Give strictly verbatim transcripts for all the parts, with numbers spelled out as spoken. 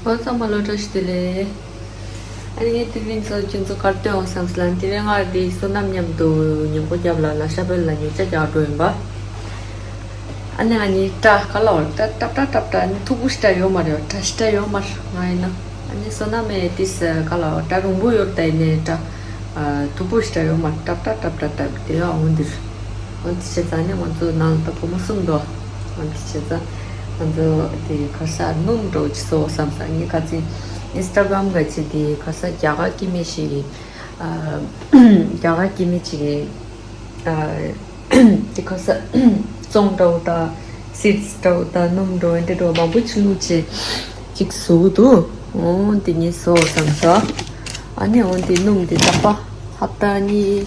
ཨོ་ཚང་མ་ལོ་བཀྲ་ཤིས་བདེ་ལེགས། ཨ་ནི་ངས་དེ་རིང་ཚོ་ཁྱོད་ཚོ་གར་སྟོན་འོང་བསམ་སླ། དེ་རིང་ང་དེ་བསོད་ནམས་མཉམ་དུ་ཉིན་གུང་རྒྱབ་ལ་ལ་ཤ་བོད་ལ་ཉོ་ཆ་རྒྱག་འགྲོ་ཡིན་པ། ཨ་ནི་ང་གཉིས་སྐྲ་ག་ལ་བར་སྐྲ་ཏབ་ཏ་ཏབ་ཏ་ནི་མཐུག་པོ་ཞིག་སྐྲ་ཡོད་མ་རེད། སྐྲ་ཞིག་སྐྲ་ཡོད་མ་རེད། ང་ཡིན་ན་ཨ་ནི་བསོད་ནམས་མེད་དེ་ས་ག་ལ་བར་སྐྲ་རིང་པོ་ཡོད་ད་ཡིན་ནའི་སྐྲ་མཐུག་པོ་ཞིག་སྐྲ་ཡོད་མ་རེད། ཏབ་ཏ་ཏབ་ཏ་ཏབ་དེ་ཡང་འོང་འདིར། འོན་ཏེ་བྱས་ཙང་ནི་ང་ཚོ་ནང་ལ་ད་བུ་མོ་གསུམ་འདུག་འོན་ཏེ་བྱས་ཙང་ང་ཚོ་དེ་ག་ས་སྣུམ་འདྲ་བོ་ཅིག་བཟོ་བསམ་ས། ངས་ཁ་ཚིག་ཨིན་སི་ཊ་གྷ་རམ་ག་ཅིག་དེ་ག་ས་རྒྱ་གར་སྐྱེ་དམན་ཞིག་གིས་ཨ་རྒྱ་གར་སྐྱེ་དམན་ཅིག་གིས་ཨ་དེ་ག་ས་བཙོང་འདྲ་བོ་དང་སིཌ་སི་འདྲ་བོ་དང་སྣུམ་འདྲ་བོ་འདི་འདྲ་བོ་མང་པོ་ཅིག་བླུགས་བྱས་ཅིག་བཟོ་གི་འདུག་འོ་དེ་ངས་བཟོ་བསམ་ས། ཨ་ནི་འོ་དེ་སྣུམ་དེ་ད་པ་ཧབ་ཏ་གཉིས།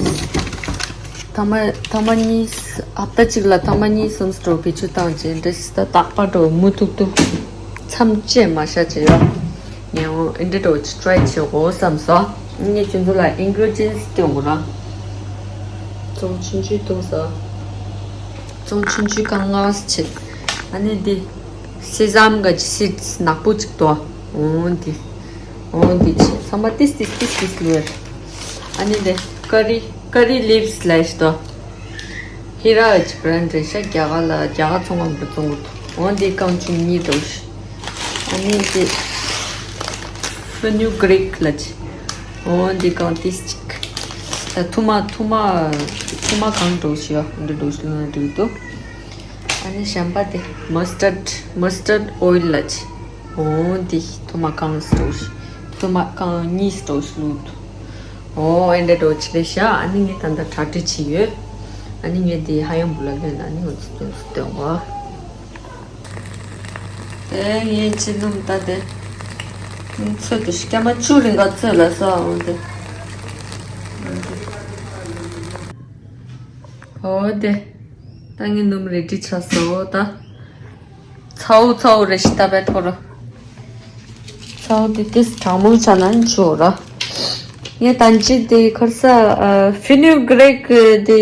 ཐ་མ་ཐ་མ་གཉིས། ཧབ་ཏ་གཅིག་ལ་ཐ་མ་གཉིས་གསུམ་འགྲོ་བེད་སྤྱོད་བཏང་བྱས་འདྲ་སི་ད་རྟག་པར་འགྲོ་མུ་ཐུག་ཐུག་མཚམས་བཅད་མ་བཞག་བྱས་ཡོད། ངས་འོ་ཨེ་འདྲ་འགྲོ་ཅིག་ཊི་རའི་བྱེད་དགོས་བསམ་སོང་། ངས་ཁྱོད་ཚོ་ལ་ཨིན་གྷི་རི་ཌི་ཡན་སི་སྟོན་དགོས་ར། ཙོང་ཆུང་ཆུང་བཏུང་ས། ཙོང་ཆུང་ཆུང་གང་ང་བྱེད། ཨ་ནི་འདི་སེ་སམ་ག་ཅིག་སིཌ་སི་ནག་པོ་ཅིག་འདུག་འོ་འདི། འོ་འདི་ཆེ་ཚང་མ་ཏིས་ཏིས་ཏིས་ཏིས་ལོས། ཨ་ནི་འདི་ཀ་རི་ཀ་རི་ལིབ་སི་ལབ་ཞིག་འདུག་ཧི་ར་ཨ་ཅིག་བྷི་རན་ཌི་རེད་ཤག་རྒྱ་གར་ལ་རྒྱ་གར་ཚོང་ཁང་འདི་བཙོང་གི་འདུག་འོ་འདི་རྐང་ཆུང་གཉིས་འདྲ་བོ་ཞིག་ཨ་ནི་འདི་ཕི་ནུ་གྷི་རིག་ལབ་ཅིག་འོ་འདི་རྐང་ཏིས་ཅིག་ད་ཐུར་མ་ཐུར་མ་ཐུར་མ་གང་འདྲ་བོ་ཞིག་ཡོད་འདི་འདྲ་བོ་ཞིག་ལོན་འགྲིག་འདུག་ཨ་ནི་གཞན་པ་དེ་མ་སི་ཊར་མ་སི་ཊར་ཨོ་ཡིལ་ལབ་ཅིག་འོ་འདི་ཐུར་མ་གང་སི་འདྲ་བོ་ཞིག་ཐུར་མ་གང་གཉིས་སི་འདྲ་བོ་ཞིག་བླུགས་འདུག་འོ་ཨེ་འདྲ་འདྲ་བོ་ཅིག་རེད་ཤག་ཨ་ནི་ངས་ད་ལྟ་གྲ་སྒྲིག་བྱས་ཡོད། ཨ་ནི་ངས་འདི་ཧ་ཡང་བུ་ལ་ལོན་ཨ་ནི་ང་ཚོ་སྟོན་སྟོན་གོ་དེ་ངས་ཅི་སྣུམ་ད་དེ། ཚོད་དེ་སྐྱ་མ་བཅུ་རིང་ག་ཚོད་ལ་ས་འོ་དེ། འོ་དེ། ད་ངས་སྣུམ་རེ་ཌི་ཆགས་སོང་ད། ཚའོ་ཚའོ་རེ་ཤི་ད་བེ་ཐོ་ར། ཚའོ་དེ་དེ་གྲང་མོ་ཆ་ན་ཆོ་ར། ངས་ད་ཅི་དེ་ཁར་ས་ཕི་ནུ་གྷི་རིག་དེ།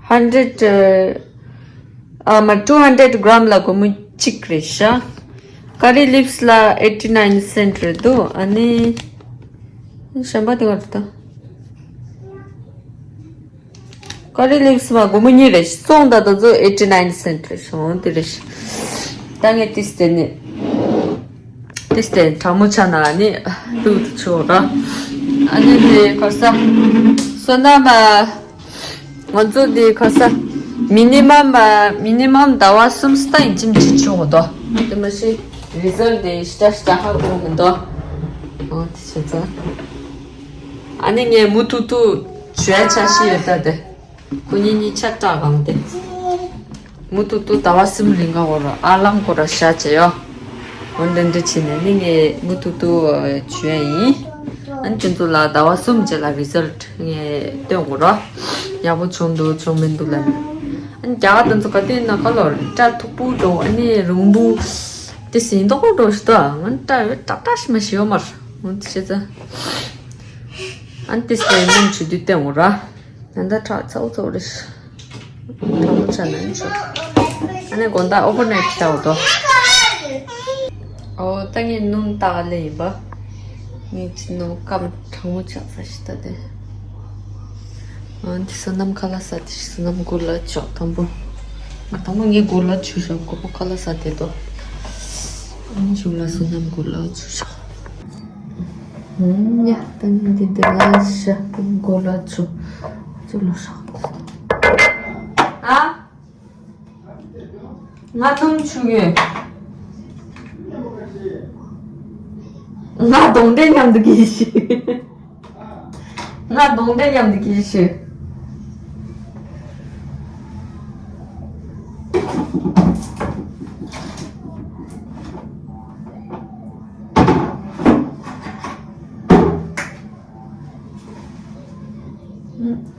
ཧན་ཌེ་རེཌ་ཨ་མ་ཊུ་ཧན་ཌེ་རེཌ་གྷ་རམ་ལ་སྒོར་མོ་གཅིག་རེད་ཤག་ཀ་རི་ལིབ་སི་ལ་ཨེ་ཊི་ནའིན་སེན་ཊི་རེད་འདུག་ཨ་ནི་གཞན་པ་དེ་ག་རེད་ད། ཀ་རི་ལིབ་སི་མ་སྒོར་མོ་གཉིས་རེད་ཤག་བཙོང་ད་ད་ཚོ་ཨེ་ཊི་ནའིན་སེན་ཊི་རེད་ཤག་འོ་དེ་རེད་ཤག་ད་ངས་ཏིས་དེ་ནི། ཏིས་དེ་གྲང་མོ་ཆ་ན་ནི་ལུག་ཏུ་ཆོ་ར། ཨ་ནི་དེ་ཁར་ས། བསོད་ནམས་མ། ང་ཚོ་འདི་ཁ་ས། མི་ནི་མམ་མ་མི་ནི་མམ་ཟླ་བ་གསུམ་སྟ་ཡིན་ཅིམ་ཅི་ཆུ་འོ་དོ། དེ་མ་ཤི། རི་ཛལ་དེ་ཤ་ཤ་ཧ་གོ་མི་འདུག་འོ་དེ་བྱས་ཙང་། ཨ་ནི་ངས་མུ་ཐུག་ཐུག་བྱོས་ཆ་ཤི་ཡོད་ད་དེ། ཁོ་གཉིས་གཉིས་ཆ་སྐྲག་གང་དེ། མུ་ཐུག་ཐུག་ཟླ་བ་གསུམ་རིང་ག་འོ་ར་ཨ་ལང་གོ་ར་ཤ་བྱས་ཡོ། འོ་འདི་འདྲ་བྱས་ནས་ནི་ངས་མུ་ཐུག་ཐུག་བྱོས་ཡིན། ཨ་ནི་ཁྱོད་ཚོ་ལ་ཟླ་བ་གསུམ་རྗེས་ལ་རི་ཛལ་ངས་སྟོན་དགོས་ར། ཡག་པོ་བྱུང་འདུག་བྱུང་མི་འདུག་ལབ་ནས། ཨ་ནི་རྒྱ་གར་དེ་ཚོ་ག་དུས་ན་ག་ལོར་སྐྲ་མཐུག་པོ་འགྲོ་ཨ་ནི་རིང་པོ། དེ་ཟིན་ཏོག་འགྲོ་ཞིག་ཏོ་ང་སྐྲ་ཡོད་སྐྲ་སྐྲ་ཞིག་མ་ཞིག་ཡོད་མ་རེད། འོ་དེ་བྱས་ཙང་། ཨ་ནི་དེ་སེ་མོམ་བྱེད་དུས་སྟོན་དགོས་ར། ད་ལྟ་ཁྲག་ཚ་བོ་ཚ་བོ་རེད། གྲང་མོ་ཆགས་ན་ཆོག་ཨ་ནི་དགོང་དག་ཨོ་བར་ནའིཊ་བྱའོ་དོ། ཨོ་ད་ངས་སྣུམ་བཏགས་ལེ་ཡིན་པ། ངས་ཅི་སྣུམ་སྐམ་གྲང་མོ་ཆགས་ས་ཞིག་ད་དེ། ཨ་འདི་བསོད་ནམས་ཁ་ལག་ཟ་དེ་བསོད་ནམས་མགོ་ལ་ཆོག་དང་པོ། ང་དང་པོ་ངས་མགོ་ལ་ཆུ་ཞོག་མགོ་པོ་ཁ་ལག་ཟ་དེ་དོ། ཨ་ནི་ཞུགས་ལ་བསོད་ནམས་མགོ་ལ་ཆུ་ཞོག་ཡ། ད་ནི་འདི་འདི་ལ་ཤ་མགོ་ལ་ཆུ་ཆུ་ལོ་ཤོག་ཨ། ང་སྣུམ་ཆུ་ཡོད། ང་གདོང་འདྲེ་མཉམ་དུ་གྱིས་ཤིག་ང་གདོང་འདྲེ་མཉམ་དུ་གྱིས་ཤིག་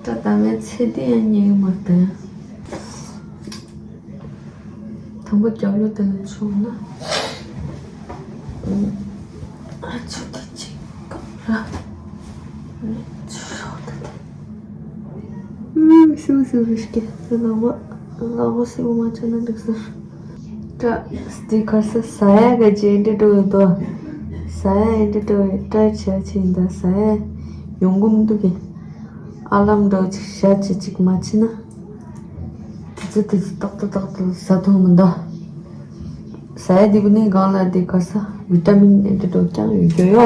ད་ད་ངའི་ཚེ་འདི་ཡང་རྙེད་ཀྱི་མ་རེད་ད། དང་པོ་རྒྱབ་ལོགས་དེ་ལ་མཆོངས་ན། ཨ་ཆུ་དེ་ཅིག་ར། ཆུ་ཤོག་དེ་དེ། ཨུ་སིའུ་སིའུ་རེ་སྐྱེ། ལག་པ་ལག་པ་སིའུ་མ་བྱས་ན་འགྲིག་ཟེར། སྟི་ཁ་ས་ས་ཡ་ག་ཅི་འདྲ་འགྲོ་ཡོད་དོ། ས་ཡ་འདྲ་འགྲོ་ཡོད་ཏྲ་ཆ་ཆེ་འདི་ས་ཡ་ཡོང་གི་མི་འདུག་གི། ཨ་ལམ་འགྲོ་ཅིག་ཞག་ཅིག་ཅིག་མ་ཕྱིན་ན། དེ་ཚོ་དེ་ཚོ་ཏག་ཏག་ཏག་ཏག་ཟ་ཐུབ་མི་འདུག་ས་ཡ་འདི་གི་ནི་གང་ལ་འདི་ཁ་ས་བི་ཏ་མིན་འདྲ་འགྲོ་རྐྱང་ཡོད་རྒྱུ་ཡོ།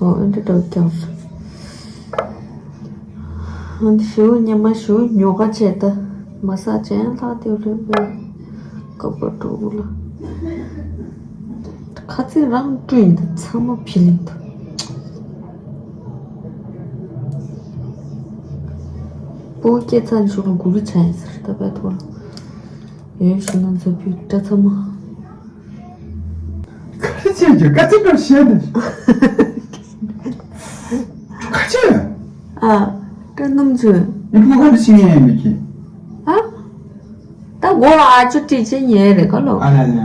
ཨོ་འདྲ་འགྲོ་རྐྱང་། འདི་ཞུ་ཉི་མ་ཞུ་ཉོ་ག་བྱས་ད། མ་ས་ཅན་ལྷག་དེ་རེད་པས། ཀ་པ་འགྲོ་གི་ལ། ཁ་ཚིག་རང་བཀྲུས་ཡིན་ད་ཚང་མ་ཕི་ལིང་ད། པོ་སྐྱེ་ཚར་ཞུ་ལ་གུ་རུ་ཆ་ཡིན་ཟེར་ད་པའི་ཐོག་ལ། ཡོད་ཞུ་ན་འཛབ་བུའི་སྐྲ་ཚང་མ། ག་རེ་བྱས་ཀྱི་དཀའ་ཚེགས་འགྲོ་བཤད་ནས། ག་རེ་བྱས། ཨ། སྐྲ་སྣུམ་བྱུང་། ངས་ཕོ་ཁ་འདི་ཕྱི་ཉལ་ཡིན་མི་ཁྱེད། ཨ། ད་མགོ་ལ་ཨ་ཅོ་ཏི་ཅི་ཉལ་རེད་ག་ལོ། ཨ་ལ་ལ།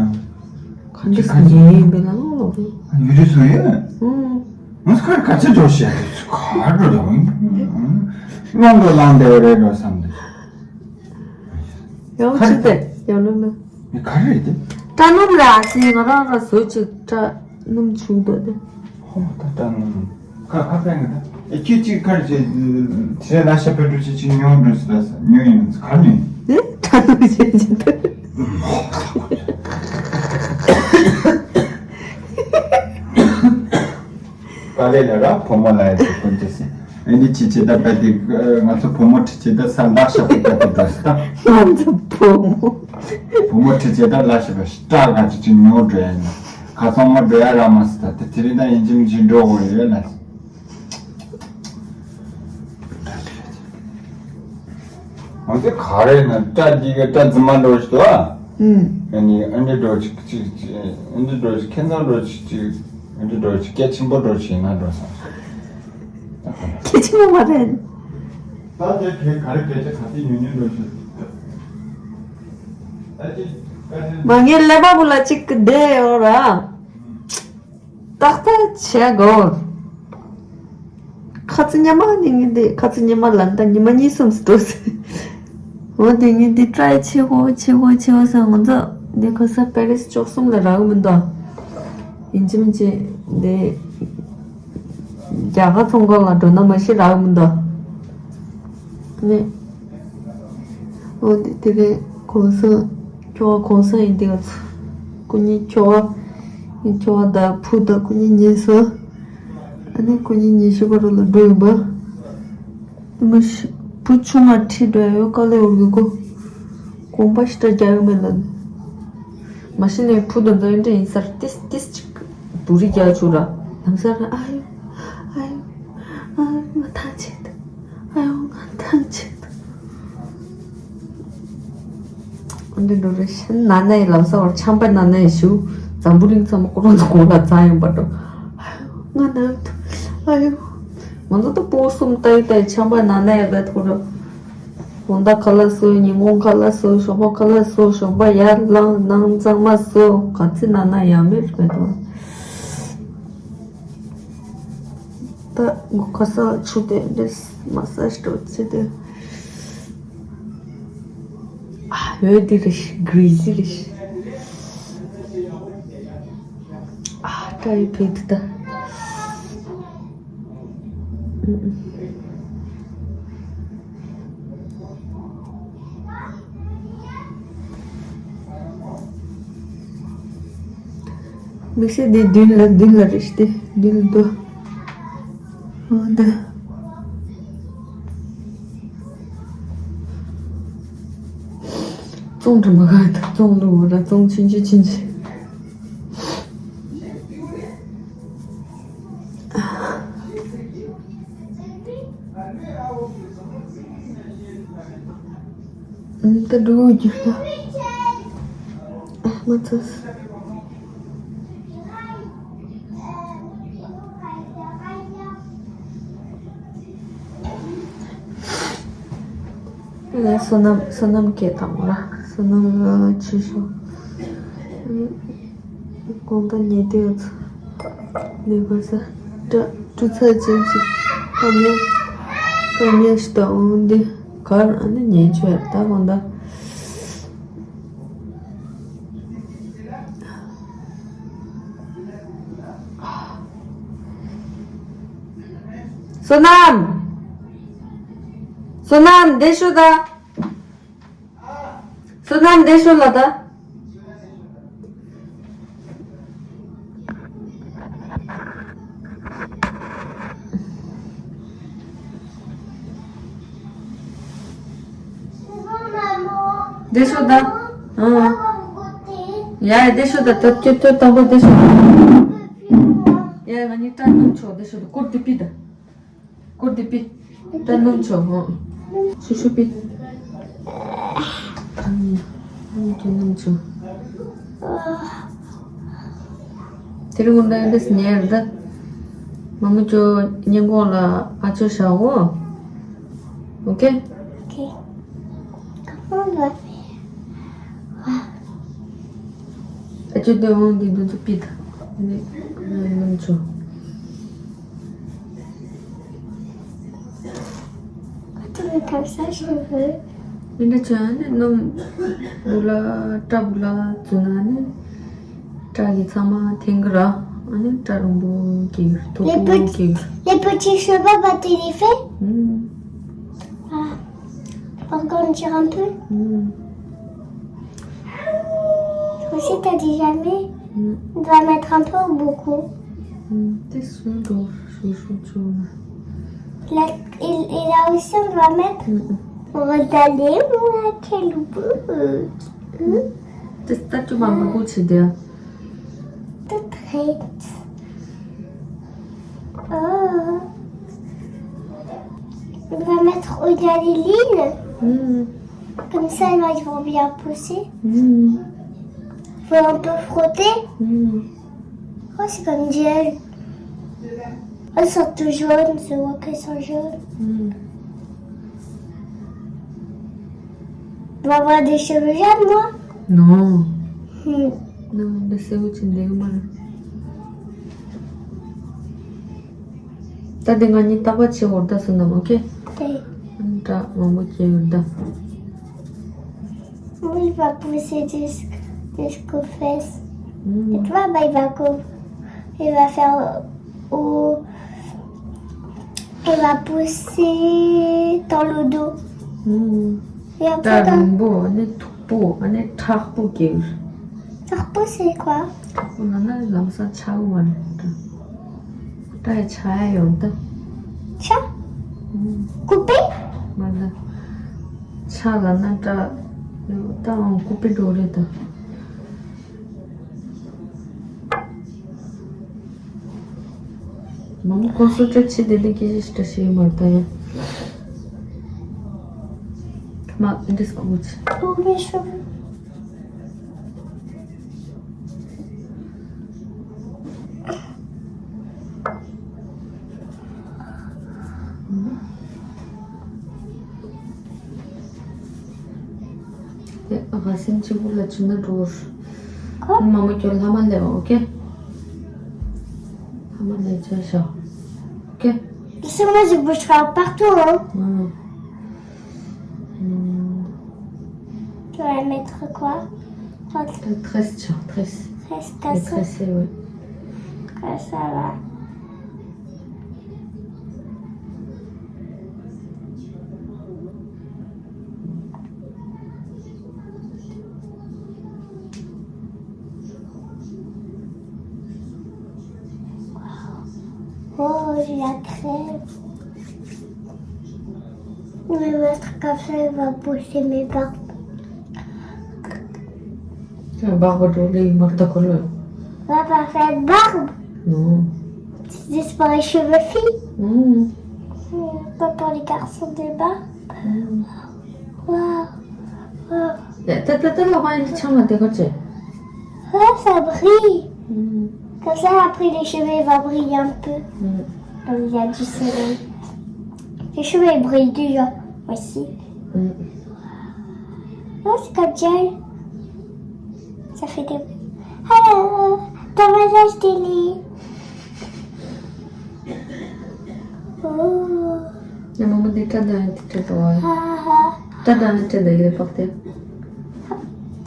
ག་འདི་སི་ཉལ་ཡིན་པས་ལ་ལོ། ཡུ་རི་སུ་ཡོད། ཨུང་། ངས་ག་རེ་ག་ཚེགས་འགྲོ་བཤད་ནས་ག་རེ་འགྲོ་ལ། བློང་འགྲོ་ལང་བསྡད་པ་རེད་འགྲོ་བསམ་སྟེ། ཡང་ཅི་སྟེ་ཡང་ལོ་ལོ། ནི་ག་རེ་རེད་དེ། སྐྲ་སྣུམ་རེད་ཨ་ཙི་ང་རང་ར་བཟོས་ཅིག་སྐྲ་སྣུམ་བྱུག་འདོད་དེ། ཧོ་མ་ད་སྐྲ་སྣུམ། ཁ་ཁ་ཕན་གི་ད། ཨེ་ཁྱེད་ཅིག་ཁར་ཅིག་དེ་ལ་ཤ་ཕེ་འགྲོ་ཅིག་ཅིག་ཉོ་འགྲོ་སི་ད་ས་ཉོ་ཡིན་ག་རེ་ཉོ་ཡིན། དེ་སྐྲ་སྣུམ་བྱས་ཅིག་ད། ཏཱ་ལའི་ལ་ར་བུ་མོ་ལ་ཡ་ཅིག་ཀུན་ཅི་སི། ཨེ་འདི་ཅི་ཅི་ད་པ་དེ་ང་ཚོ་བུ་མོ་ཁྲི་ཅི་ད་ས་ལག་ཤ་པ་ད་དེ་འགྲོ་སི་ད། ང་ཚོ་བུ་མོ། བུ་མོ་ཁྲི་ཅི་ད་ལག་ཤ་པ་སྐྲ་ག་ཅི་ཅི་ཉོ་འགྲོ་ཡ་ན། ཁ་སང་མ་འགྲོ་ཡ་ར་མ་སི་ད་དེ་དེ་རིང་ད་ཡིན་གཅིག་མིན་གཅིག་འགྲོ་དགོས་ཡོད་ན། འོན་ཏེ་ག་རེ་ན་སྐྲ་འདི་ག་སྐྲ་རྫུན་མ་འགྲོ་ཞིག་ཏུ་ཨ། ཨུམ། ཨ་ནི་ཨ་འདྲ་འགྲོ་ཅིག་ཅིག་ཅིག་ཨ་འདྲ་འགྲོ་ཅིག་ཁྱེད་ཚང་འགྲོ་ཅིག་ཅིག་ཨ་འདྲ་འགྲོ་ཅིག་སྐད་ཆེན་པོ་འགྲོ་ཅིག་ཡིན་ན་འགྲོ་ས། སྐད་ཆེན་པོ་མ་རེད། ད་དེ་གས་ག་རེ་སྐད་ཆ་ག་ཚོད་ཉུང་ཉུང་འགྲོ་ཞིག་ད་ཅི་སྐད་ཆ། མ་ངའི་ཀླད་པ་བུ་ལ་ཅིག་གི་བསྡད་ཡོད་ར། ཏག་ཏག་བྱས་དགོས། ཁ་ཚིག་ཉི་མ་ནི་ངས་འདི་ཁ་ཚིག་ཉི་མ་ལ་ད་ཉི་མ་གཉིས་གསུམ་སུ་འགྲོ་ཟེར། འོ་དེ་ངས་འདི་ཀྲའི་ཆེ་གོ་ཆེ་གོ་ཆེ་གོ་ཟེར་ང་ཚོ་འདི་ཁ་ས་པེ་རིས་ཕྱོགས་གསུམ་ལ་རག་མི་འདུག་ཡིན་གཅིག་མིན་གཅིག་འདི་རྒྱ་གར་ཚོང་ཁང་ལ་འགྲོ་ན་མ་གཞི་རག་མི་འདུག་ནི། འོ་དེ་དེ་རིང་གོང་ས་ཁྱོ་ག་གོང་ས་ཡིན་དེ་ག་ཚོ་སྐུ་ཉིད་ཁྱོ་ག་ཁྱོ་ག་དང་བུ་དང་སྐུ་ཉིད་ཉེ་སོ། ཨ་ནི་སྐུ་ཉིད་ཉི་ཤུ་པ་རུ་ལ་འགྲོ་ཡིན་པ། དེ་མ་ཤི་བུ་ཆུང་མ་ཁྲིད་འགྲོ་ཡ་ཡོད་དཀའ་ལས་འོར་གི་གོ། དགོངས་པ་ཞེ་དྲག་རྒྱག་གི་མེད་ལ་ནི། མ་གཞི་ནས་བུ་དང་འཛིན་གྲྭ་ཡིན་སར་ཏིས་ཏིས་ཅིག་འབུ་རི་རྒྱག་བཅུག་ར་ལམ་སང་ར་ཨ་ཡོ། ཨ་ཡོ། ཨ་ཡོ་ང་ཐང་ཆད་དུ། ཨ་ཡོ་ང་ཐང་ཆད་དུ། འདི་འགྲོ་རེ་ཤན་ན་ན་ཡི་ལམ་སང་བར་ཆམ་པ་ན་ན་ཡི་ཞུ། འཛམ་བུ་གླིང་ཚང་མ་ཀོ་རོ་ཚོ་གོ་ལ་ཚང་ཡོང་པ་འགྲོ། ཨ་ཡོ་ང་ན་ཡོད་དུ། ཨ་ཡོ། ང་ཚོ་ད་པོ་གསུམ་ལྟ་ཡི་ལྟ་ཡི་ཆམ་པ་ན་ན་ཡི་བས་ཐོ་ར། དགོང་དག་ཁ་ལག་བཟོ། ཉིན་གུང་ཁ་ལག་བཟོ། ཞོགས་པ་ཁ་ལག་བཟོ། ཞོགས་པ་ཡར་ལངས། ནང་གཙང་མ་བཟོ། ག་ཚོད་ན་ན་ཡང་མེད་རེད་དོ། ད་ངོ་ཁ་ས་ཆུ་དེ་འདྲེས་མ་ས་ཞིག་འགྲོ་ཚེ་དེ། ཨ་འོད་དེ་རེད་གི་རི་ཟི་རེད། ཨ་སྐྲ་ཡི་བུད་དེ་ད། དམིགས་བསལ་འདི་མདུན་ལ་མདུན་ལ་རེད་ཤི་སྟེ་མདུན་ལ་འདུག་འོ་འདི། ཙོང་དྲི་མ་ག་འདུག་ཙོང་ལུག་འོ་ར་ཙོང་ཆུན་ཆུན་ཆུན་ཆུན། ད་འགྲོ་རྒྱུ་ལ། ཨ་མ་ཚོ། ལ་བསོད་ནམས་བསོད་ནམས་སྐྱེས་དང་ར་བསོད་ནམས་ཆེ་ཤོས། དགོང་དག་ཉལ་དུས་ཚོ་ལས་པ་ས་སྤྲ་སྤྲུ་ཚ་ཅན་ཅིག་ཀ་མེ་ཀ་མེ་ཞིག་དང་འོང་འདི་གར་ཨ་ནི་ཉལ་ཆོག་ཡ་ད་དགོང་དག་བསོད་ནམས། བསོད་ནམས་འདི་ཤོད་ད། བསོད་ནམས་འདི་ཤོད་ལ་ད། འདི་ཤོད་ད། ཨང་། ཡ་ཡ་འདི་ཤོད་ད། ད་ཁྱོད་ཁྱོད་དང་པོ་འདི་ཤོད་ད། ཡ་ཡ་ང་གཉིས་སྐྲ་སྣུམ་ཆོག་འདི་ཤོད་ད། སྐོར་འདི་པི་ད། སྐོར་འདི་པི། ད་སྣུམ་ཆོག་ཧོ། ཤུ་ཤུ་པི། ཨང་། སྣུམ་ཆོག་སྣུམ་ཆོག་དེ་རིང་ངོ་ན་འདི་སི་ཉལ་ད། མ་མོ་ཅོ་ཉིན་གོང་ལ་ཨ་ཅོ་བཞག་འོ། ཨོ་ཁེ། ཨོ་ཁེ། ཁ་ཕོ་ལ། ཨ་ཅོ་དེ་འོང་འདི་འདི་ཚོ་པི་ད། ནི་ནི་ནི་ཆོ། ཁ་ཕོ་ལ་ཐབས་ས་ཤོར་བོ། མི་འདྲ་ཆོ་ནི་སྣུམ་བུ་ལ་སྐྲ་བུ་ལ་བཙུགས་ན་ནི། སྐྲ་གི་ཚང་མ་འཐེན་གི་ར། ཨ་ནི་སྐྲ་རིང་པོ་གི་མཐུག་པོ་གི། Les petits cheveux pas téléphones? ཨུམ། Ah, encore une tire un peu? ཨུམ། Aussi, t'as dit jamais, ཨུམ། On doit mettre un peu ou beaucoup? ཨུམ། དེ་སུ་འགྲོ་ཤུ་ཤུ་ཆུ་ན། Là, et, et là aussi, on doit mettre. ཨུམ། Regardez-moi, quel beau. ཨུམ། དེ་ལྟ་ཅུ་མ་མ་གོ་ཆེ་དེ། Toute prête. Oh. On va mettre au-delà les lignes. Hmm. Comme ça, là, ils vont bien pousser. Hmm. Faut un peu frotter. Hmm. Oh, c'est comme du gel. Elles sont tout jaunes, je vois qu'elles sont jaunes. Hmm. Tu vas avoir des cheveux jaunes, moi? Non. Hmm. Non, mais c'est où tu me demandes? ད་དེ་ང་གཉིས་རྟག་པར་བྱེད་འོར་ད་སོང་ན་མོ་ཁེ། དེ། ཨ་ནི་སྐྲ་མང་པོ་སྐྱེ་ཡོད་ད། Oui, il va pousser jusqu'-, jusqu'aux fesses. Hmm. Et toi, bah, il va co-, il va faire au, il va pousser dans le dos. Hmm. Et après, dans le dos. སྐྲ་རིང་པོ་ཨ་ནི་མཐུག་པོ་ཨ་ནི་མཁྲེགས་པོ་སྐྱེ་གི། མཁྲེགས་པོ c'est quoi? མཁྲེགས་པོ་ལབ་ན་ལམ་སང་ཆག་གི་མ་རེད་ད། སྐྲ་ཡི་ཆག་ཡ་ཡོད་ད། ཆག? ཨུམ། Coupé? མ་ལ། ཆག་ལབ་ན་སྐྲ། ད་ཨང་ཀུ་པི་འགྲོ་རེད་ད། མང་པོ་ཁོ་སོ་སྐྲ་ཆེ་དེ་ལས་སྐྱེ་ཤི་སྐྲ་ཤི་ཡོད་མ་རེད་ད་ཡ། མ་འདྲེས་ཀུ་ཆེ། Tous mes cheveux. ཨ་ཁ་སེམས་ཆེན་པོ་ལ་ཆུ་ན་འགྲོ། ཨོ། མ་མོ་ཁྱོད་ལྷ་མ་ལས་ཨོ་ཁེ། ལྷ་མ་ལས་ཆ་ཤོག་ཨོ་ཁེ། Sinon, je bougerai partout, hein. ཨང་། ཨང་། Tu vas mettre quoi? Tresse, tresse, tresse. Tresse, tresse. Tresse, oui. Comme ça, là. Oh, j'ai la crème. Je vais mettre comme ça, il va pousser mes barbes. Barbe de lait, marda color. On va pas faire de barbe. Non. C'est juste pour les cheveux filles. Hmm. Hmm, pas pour les garçons de barbe. Hmm. Waouh. Waouh. Là, ça brille. Hmm. Comme ça, après, les cheveux vont briller un peu. Hmm. Comme il y a du soleil. Les cheveux, ils brillent déjà. Voici. Hmm. Oh, c'est comme gel. Ça fait des... Alors, ton visage, il est... Oh. Ne, maman, des tas de, des tas de, ouais. Ah, ah. Tas de, tas de, il est par terre.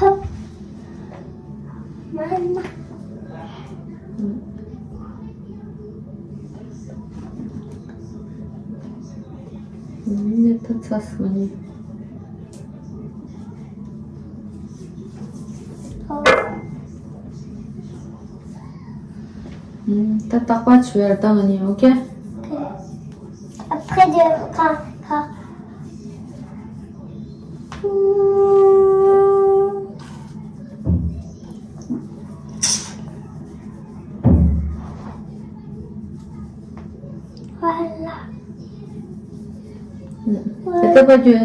Hop. Maman. Hmm. ཚ་སོང་ནི། ད་རྟག་པར་བྱོས་ཡར་ད་ང་ནི། ཨོ་ཁེ། Après de quand quand Voilà. ད་ལྟ་པ་ཅོ་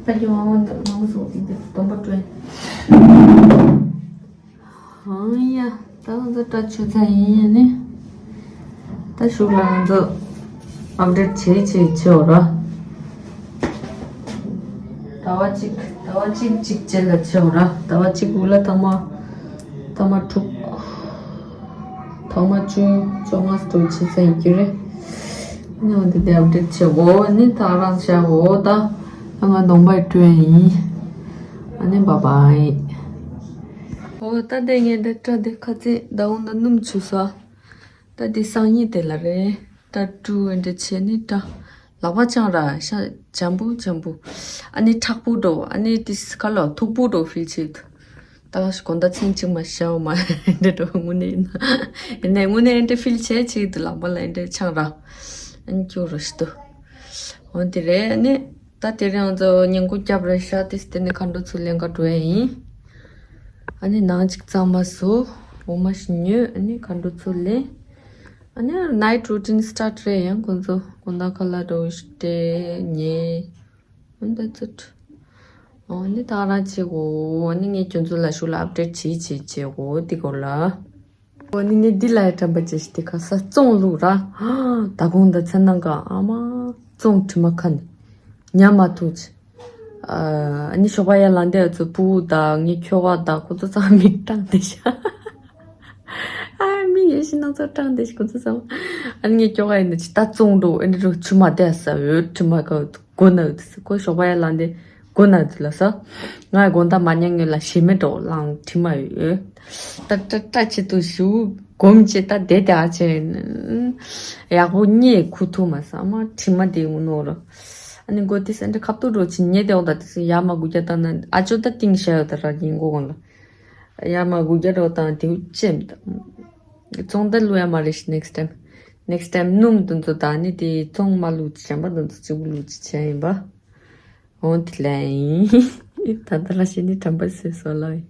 པ་ཅོ་མང་པོ་འདུག་མང་པོ་སོང་འདི་སྡོམ་པ་སྤྲོད། ཨང་ཡ། ད་ང་ཚོ་སྐྲ་བྱུག་ཚར་ཡིན་ནི། ད་གཞུག་ལ་ང་ཚོ་ཨབ་ཌེཊ་བྱེད་བྱེད་བྱེད་འོ་ར། ཟླ་བ་གཅིག་ཟླ་བ་གཅིག་གཅིག་རྗེས་ལ་བྱེད་འོ་ར། ཟླ་བ་གཅིག་དབུ་ལ་ཐ་མ་ཐ་མ་དྲུག་ཐ་མ་བཅུ་བཅོ་ལྔ་སྟོང་བྱེད་ཚར་ཡིན་རྒྱུ་རེད། ནི་འོ་འདི་དེ་ཨབ་ཌེཊ་བྱེད་འོ་ནི་ད་རང་བྱ་འོ་ད། ད་ང་གདོང་པ་སྤྲོད་ཡིན། ཨ་ནི་བཱའི་བཱའི། ཨོ་ད་དེ་ངས་འདི་སྐྲ་དེ་ཁ་ཚིག་ཟླ་འོང་ད་སྣུམ་བྱུགས་སོ། ད་འདི་སང་ཉིན་དེ་ལ་རེད། ད་ཀྲུ་ཨེ་འདྲ་བྱས་ནི་ད་ལག་པ་བཅངས་ར་ཤ་འཇམ་པོ་འཇམ་པོ། ཨ་ནི་མཁྲེགས་པོ་འགྲོ། ཨ་ནི་དེ་སི་ཁ་ལོ་མཐུག་པོ་འགྲོ་ཕིལ་བྱེད་འདུག་ད་ག་ཞིག་གོ་ད་མཚན་གཅིག་མ་ཤའོ་མ་འདྲ་འགྲོ་དངོས་གནས་ཡིན་ན། ཡིན་ནའི་དངོས་གནས་འདྲ་ཕིལ་བྱེད་ཅིག་འདུག་ལག་པ་ལ་འདྲ་འཆང་ར། ཨ་ནི་སྐྱོ་རུ་ཞིག་འདུག་འོ་དེ་རེད། ཨ་ནི་ད་དེ་རིང་ང་ཚོ་ཉིན་གུང་རྒྱབ་རེད་ཤག་དེ་སི་དེ་ནས་མཁའ་འགྲོ་ཚུར་ལེན་ག་འགྲོ་ཡ་ཡིན། ཨ་ནི་ནང་གཅིག་གཙང་མ་བཟོ། འོ་མ་ཞིག་ཉོས། ཨ་ནི་མཁའ་འགྲོ་ཚུར་ལེན། ཨ་ནི་ནའིཊ་རུ་ཊིན་སི་ཊར་ཊི་རེད། ཡང་ཁོང་ཚོ་དགོང་དག་ཁ་ལག་འདྲ་བོ་ཞིག་སྤྲད་ཉལ། ཨ་ནི་that's it. ཨ་ནི་ད་རང་བྱེད་དགོས། ཨ་ནི་ངས་ཁྱོད་ཚོ་ལ་ཞུ་ལ་ཨབ་ཌེཊ་བྱེད་བྱེད་བྱེད་དགོས་དེ་སྐོར་ལ། ཨ་ནི་ངས་འདི་ལ་ཡ་དྲན་པ་བྱས་ཤིག་དེ་ཁ་ས་བཙོང་བླུགས་ར། ད་དགོང་ད་མཚན་ནང་ག་ཨ་མ་བཙོང་དྲི་མ་ཁ་ནས་ཉལ་མ་ཐུབ་ཅིག་ཨ་ནི་ཞོགས་པ་ཡར་ལངས་དུས་ཨ་ཚོ་ཕྲུ་གུ་དང་ངའི་ཁྱོ་ག་དང་ཁོ་ཚོ་ཚང་མ་མིག་སྐྲངས་བསྡད་ཤག་ཨ་མིག་ཡོད་ཤི་ནང་ཚོ་སྐྲངས་བསྡད་ཤག་ཁོ་ཚོ་ཚང་མ། ཨ་ནི་ངའི་ཁྱོ་ག་ཡིན་ན་ཅི་ད་བཙོང་འགྲོ། ཨ་ནི་རུ་ཆུ་མ་བསྡད་ས་འོད་དྲི་མ་ག་འོད་སྒོ་ན་འོད་ཟེར། ཁོ་ཞོགས་པ་ཡར་ལངས་དུས་སྒོ་ན་འོད་ལ་ས། ང་དགོང་དག་མ་ཉལ་སྔོན་ལ་ཞེ་མེར་འགྲོ་ལངས་དྲི་མ་ཡོད། ད་ད་ད་ཆེད་དུ་ཞུ་གོམས་ཆེ་ད་བསྡད་དེ་ཨ་ཆེ། ཡག་པོ་གཉིད་ཁུག་ཐུབ་མ་སོང་། ཨ་མ་དྲི་མ་དེ་ངུ་ནོ་ར། ཨ་ནི་མགོ་དེ་སེན་ཏྲ་ཁབ་ཏུ་འགྲོ་ཆེ་ཉལ་དེ་འོ་ད་དེ་སེ་ཡར་མར་སྒུག་རྒྱག་བཏང་ན་ཨ་ཅོ་ད་ཏིང་ཤ་ཡོད་ད་ར་ཉིན་གུང་གོང་ལ། ཡར་མར་སྒུག་རྒྱག་འགྲོ་བཏང་དེའུ་ཅེམ་ད། བཙོང་ད་བླུག་ཡ་མ་རེད་ཤི་next time. Next time སྣུམ་དུ་ཚོ་ད་ནི་དེ་བཙོང་མ་བླུག་ཅི་གཞན་པ་དུ་ཚོ་གཅིག་པུ་བླུག་ཅི་བྱས་ཡིན་པ། འོ་དེ་ལ་ཡིན། ད་ད་ལ་ཤི་ནི་དྲན་པ་སོས་སོ་ལ་ཡིན།